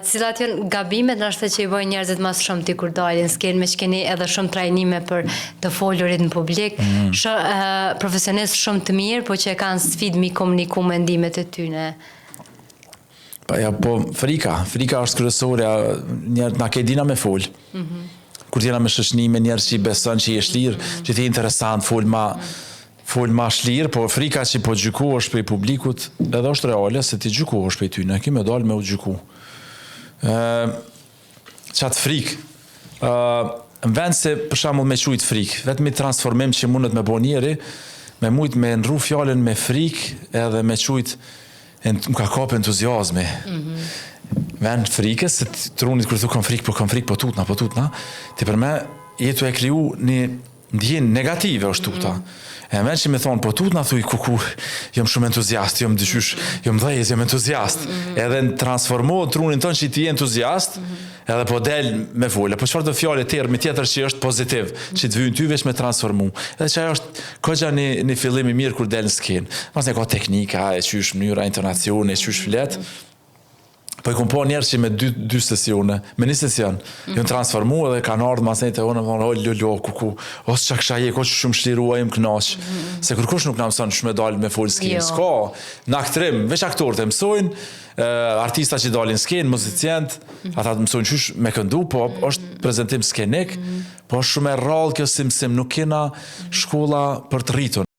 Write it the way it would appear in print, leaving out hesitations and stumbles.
Cilat janë gabimet ndoshta që i bëjnë njerëzit më së shumti kur dalin në skenë, meqë keni edhe shumë trajnime për të folurit në publik, profesionistë shumë të mirë, po që e kanë sfidë mi komuniku mendimet e tyne. Pa ja, po frika, frika është kryesorja, njerë na ke dina me fol. Kur t'jena me shoqni, me njerëz që i beson që je shlirë, që ti je interesant, fol ma shlirë, po frika që po gjykohesh prej publikut, edhe është reale se ti gjykohesh prej tyne, ki me dal me u gjyku. Qatë frikë, në vend se për shembull me qujt frikë, vetëm i transformim që mundet me bo njeri, me mujt me ndrru fjalën me frikë edhe me qujt më ka kap entuziazmi. Vend frikës, se trunit kur thu kam frikë, po kam frikë, po tutna, po tutna, ti për me jetu e kriju një ndjenjë negative është tuta. E në vend që me thonë, po tutna, thuj, kuku, jam shumë entuziast, jam dyqysh, jam dhejës, jam entuziast. Edhe në transformohet trunin tënd që ti je entuziast, edhe po del me folë. Po çfarë do fjale termi tjetër që është pozitiv, që të vynë ty veç me transformu. Edhe që ajo është kogja një fillim i mirë kur del në skenë. Mas ne ka teknika, e qysh mënyra, intonacione, e qysh flet. Po i kom po njerëz që me dy sesione, me një sesion, janë transformu edhe kanë ardhur mas te unë, më thonë, o lolo, kuku, o s'qa kisha je, ko që shumë shlirua, jem knaq. Se kërkush nuk na mëson që me dalë me fol skenë, Jo. s'ka, në aktrim, veç aktorët e mësojnë, artista që dalin skenë, muzicient, ata të mësojnë qysh me këndu, po është prezentim skenik, po është shumë e rrallë kjo si mësim, nuk kena shkolla për të rritun.